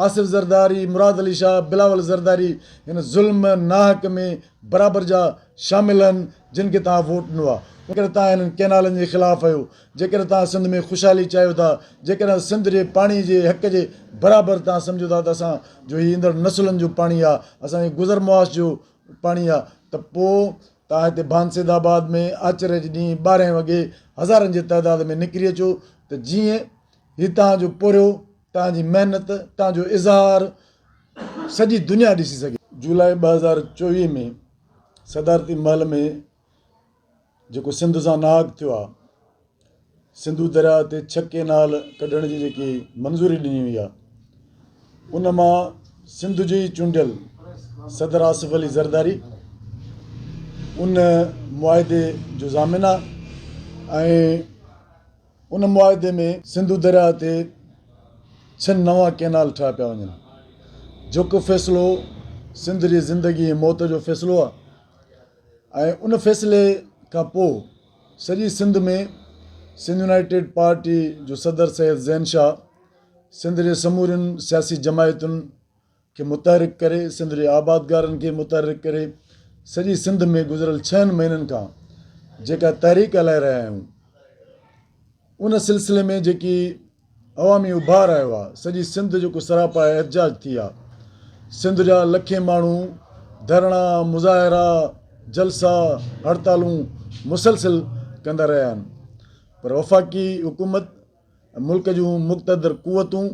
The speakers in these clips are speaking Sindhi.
آصف زرداري، مراد علي شاهه، بلاول زرداري هن ظلم ناحق ۾ برابر جا شامل آهن جن کي توهان ووٽ ڏنو آهي. ان ڪري توهان هنن ڪئنالن جي خلاف آهيو. جيڪڏهن توهان سنڌ ۾ خوشحالي چاهيو ٿا، جيڪڏهن سنڌ جي پاڻي جي حق جي برابر توهان سمجهو ٿا ته اسان جو هي ايندڙ نسلن جو پاڻي آهي، اسان جي گذر معاش جو پاڻي آهي ته پوء توهان هتي ڀانسيد آباد ۾ آچر جي ڏينهن ٻارهين وڳي هزارن جي تعداد ۾ نڪري اچو ته جيئن هي توهان جو پورهيو، توهان جي محنت، توهان جو اظهار سڄي دنيا ڏسي سگهي. جولاء 2024 ۾ صدارتي محل ۾ جيڪو سنڌ سان ناحق ٿيو آهي، سنڌو درياء تي ڇهه ڪينال ڪڍڻ جي جيڪي منظوري ڏني وئي آهي، ان مان سنڌ جي ئي چونڊيل صدر آصف علي زرداري ان معاهدي جو ضامن آهي ۽ ان معاهدي ۾ سنڌو درياء تي ڇهه نوان ڪينال ٺاهيا پيا وڃن، جيڪو فيصلو سنڌ جي زندگي ۽ موت جو فيصلو آهي ۽ ان فيصلي کان پوء سڄي سنڌ ۾ سنڌ يونائيٽيڊ پارٽي جو صدر سيد زين شاهه سنڌ جي سمورين سياسي جماعتن کي متحرڪ ڪري سنڌ جي آبادگارن کي متحرڪ ڪري سڄي سنڌ ۾ گذريل ڇهن مهينن کان جيڪا تحريڪ هلائي رهيا آهيون ان سلسلي ۾ جيڪي عوامي اڀار آيو آهي سڄي سنڌ جيڪو سراپا احتجاج ٿي آهي سنڌ جا لکين ماڻهو ڌرڻا مظاهرا جلسا هڙتالون مسلسل ڪندا رهيا آهن پر وفاقي حڪومت ملڪ جون مقتدر قوتون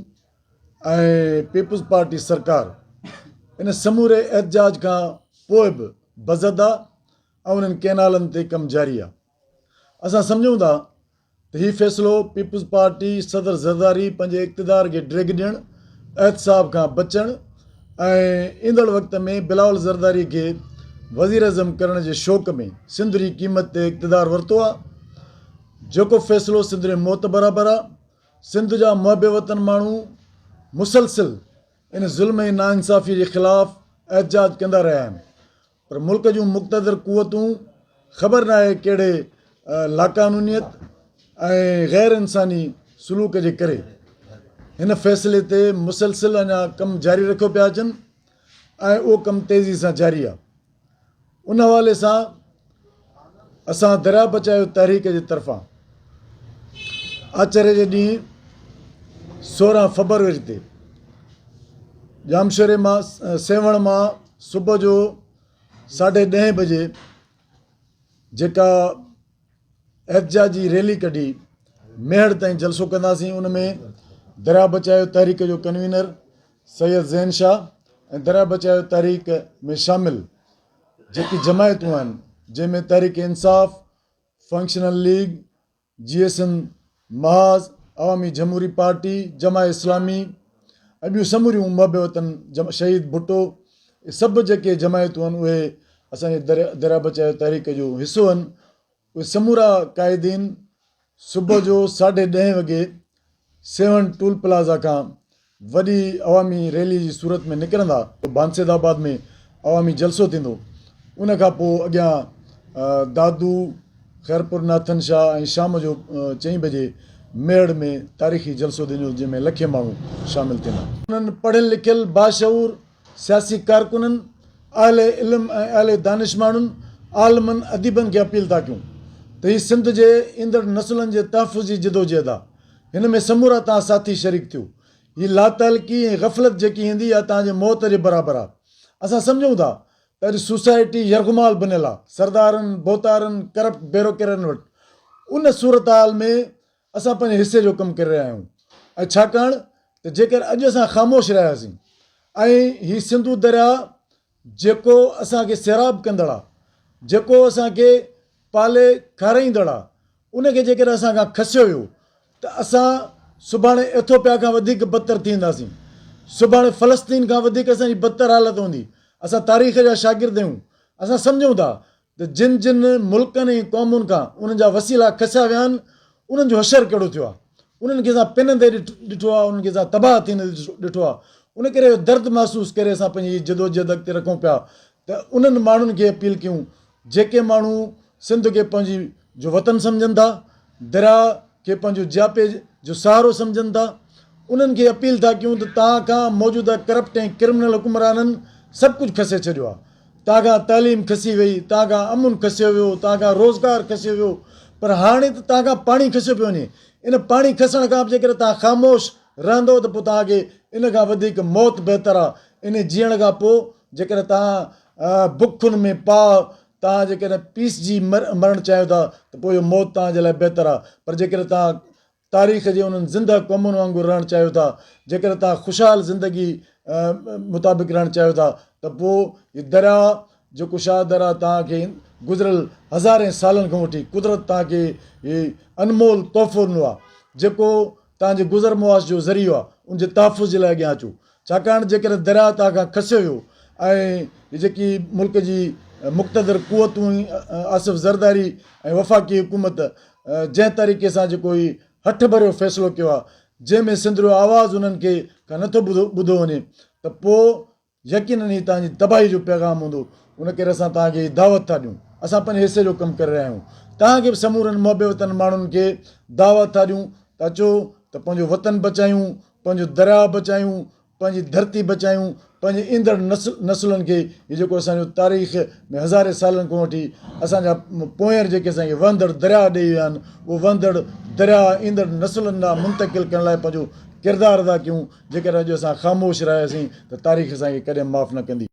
۽ پيپلز پارٽي سرڪار ان سموري احتجاج کان پوء به بضد آ ۽ انهن ڪئنالن تي ڪم جاري آ. اسان سمجهون ٿا ته هي فيصلو پيپلز پارٽي صدر زرداري پنهنجي اقتدار کي ڊيگهه ڏيڻ، احتساب کان بچڻ ۽ ايندڙ وقت ۾ بلاول زرداري کي وزيراعظم ڪرڻ جي شوق ۾ سنڌ جي قيمت تي اقتدار ورتو آ، جيڪو فيصلو سنڌ جي موت برابر آ. سنڌ جا محب وطن ماڻهو مسلسل ان ظلم ۽ ناانصافي جي خلاف احتجاج ڪندا رهيا آهن پر ملڪ جون مقتدر قوتون خبر ناهي ڪهڙي لاقانونيت ۽ غير انساني سلوڪ جي ڪري هن فيصلي تي مسلسل اڃا ڪم جاري رکيو پيا اچن ۽ اهو ڪم تيزي سان جاري آهي. ان حوالي سان اسان درياء بچايو تحريڪ جي طرفان آچر جي ڏينهن 16 فبروري تي ڄامشوري مان سيوهڻ مان صبح جو ساڍي ڏهين بجي جيڪا احتجاجي ريلي ڪڍي ميهڙ تائين جلسو ڪنداسين ان ۾ درياء بچايو تحريڪ جو ڪنوينر سيد زين شاهه ۽ درياء بچايو تحريڪ ۾ شامل جيڪي جماعتون آهن جنهن ۾ Tehreek Insaf, functional league, G S N Mahaz, Awami Jamhoori party, Jamaat Islami ۽ ٻيون سموريون محب وطن شهيد ڀٽو سڀ جيڪي جماعتون آهن اهي اسان جي درياء بچايو تحريڪ جو حصو آهن اهي سمورا قائدين صبح جو ساڍي ڏهين وڳي سيوهڻ ٽول پلازا کان وڏي عوامي ريلي جي صورت ۾ نڪرندا. ڀانسيد آباد ۾ عوامي جلسو ٿيندو. ان کان پوء اڳيان دادو، خيرپور ناٿن شاهه ۽ شام جو چئين بجي ميهڙ ۾ تاريخي جلسو ٿيندو جنهن ۾ لکين ماڻهو شامل ٿيندا. انهن پڙهيل لکيل باشعور سياسي ڪارڪنن، اهل علم ۽ اهل دانش ماڻهن، عالمن، اديبن کي اپيل ٿا ڪيون ته هي سنڌ جي ايندڙ نسلن جي تحفظ جي جدوجهد آ، هن ۾ سمورا توهان ساٿي شريڪ ٿيو. هي لاتعلقي ۽ غفلت جيڪي ايندي اها توهان جي موت جي برابر آ. اسان سمجهون ٿا ته اڄ سوسائٽي يرغمال بنيل آ، سردارن، ڀوتارن، ڪرپٽ بيروڪرين وٽ. ان صورتحال ۾ اسان پنهنجي حصي جو ڪم ڪري رهيا آهيون ۽ ڇاڪاڻ ته جيڪر اڄ اسان خاموش رهياسين ۽ هي سنڌو درياء جيڪو اسان کي سيراب ڪندڙ آ جيڪو اسان کي پالي کارائيندڙ آ ان کي جيڪر اسان کان کسيو ويو ته اسان سڀاڻي ايٿوپيا کان وڌيڪ بدتر ٿي وينداسين سڀاڻي فلسطين کان وڌيڪ اسان جي بدتر حالت هوندي اسان تاريخ جا شاگرد آهيون اسان سمجهون ٿا ته جن جن ملڪن ۽ قومن کان انهن جا وسيلا کسيا ويا آهن، انهن جو حشر ڪهڙو ٿيو آهي؟ انهن کي اسان پنندي ڏٺو آهي، انهن کي اسان تباهه ٿيندي ڏٺو آهي. ان ڪري اهو درد محسوس ڪري اسان پنهنجي هي جدوجهد اڳتي رکون پيا ته انهن ماڻهن کي اپيل ڪيون، جيڪي ماڻهو سنڌ کي پنهنجي جو وطن سمجهن ٿا، درياء کي پنهنجو جياپي جو سهارو سمجهن ٿا، انهن کي اپيل ٿا ڪيون ته توهان کان موجوده ڪرپٽ ۽ ڪرمنل حڪمرانن سڀ ڪجهه کسي ڇڏيو آهي. توهان کان تعليم کسي وئي، توهان کان امن کسيو ويو، توهان کان روزگار کسيو ويو پر هاڻي ته توهان کان پاڻي کسيو پيو وڃي. ان پاڻي کسڻ کان به جيڪڏهن توهان خاموش رهندؤ ته پوء توهان کي ان کان وڌيڪ موت بهتر آهي. انهي جيئڻ کان پوء جيڪڏهن توهان بکن ۾ پاهه توهان جيڪڏهن پيسجي مرڻ چاهيو ٿا ته پوء اهو موت توهان جي لاء بهتر آهي پر جيڪڏهن توهان تاريخ جي انهن زنده قومن وانگر رهڻ چاهيو ٿا، جيڪڏهن توهان خوشحال زندگي مطابق رهڻ چاهيو ٿا ته پوء هي درياء جيڪو شاهه درياء توهان کي گذريل هزارين سالن کان وٺي قدرت توهان کي هي انمول تحفو ڏنو آهي جيڪو توهان جي گذر معاش جو ذريعو آهي ان جي تحفظ جي لاء اڳيان اچو ڇاڪاڻ جيڪڏهن درياء توهان کان کسيو ويو ۽ هي جيڪي ملڪ جي مقتدر قوتون آصف زرداري ۽ وفاقي حڪومت جنهن طريقي سان جيڪو هي هٺ ڀريو فيصلو ڪيو آهي جنهن ۾ سنڌ جو آواز انهن کي کان نٿو ٻڌو وڃي ته پوء يقينن هي توهان جي تباهي جو پيغام هوندو ان ڪري اسان توهان کي هي دعوت ٿا ڏيون اسان پنهنجي حصي جو ڪم ڪري رهيا آهيون توهان کي به سمورن محب وطن ماڻهن کي دعوت ٿا ڏيون ته اچو ته پنهنجو وطن بچايون پنهنجو درياء بچايون پنهنجي ڌرتي بچايون، پنهنجي ايندڙ نسلن کي هي جيڪو اسان جو تاريخ ۾ هزارين سالن کان وٺي اسان جا پوئينر جيڪي اسان کي وهندڙ درياء ڏئي ويا آهن اهو وهندڙ درياء ايندڙ نسلن ڏانهن منتقل ڪرڻ لاء پنهنجو ڪردار ادا ڪيون، جيڪڏهن اڄ اسان خاموش رهياسين ته تاريخ اسان کي ڪڏهن معاف نه ڪندي.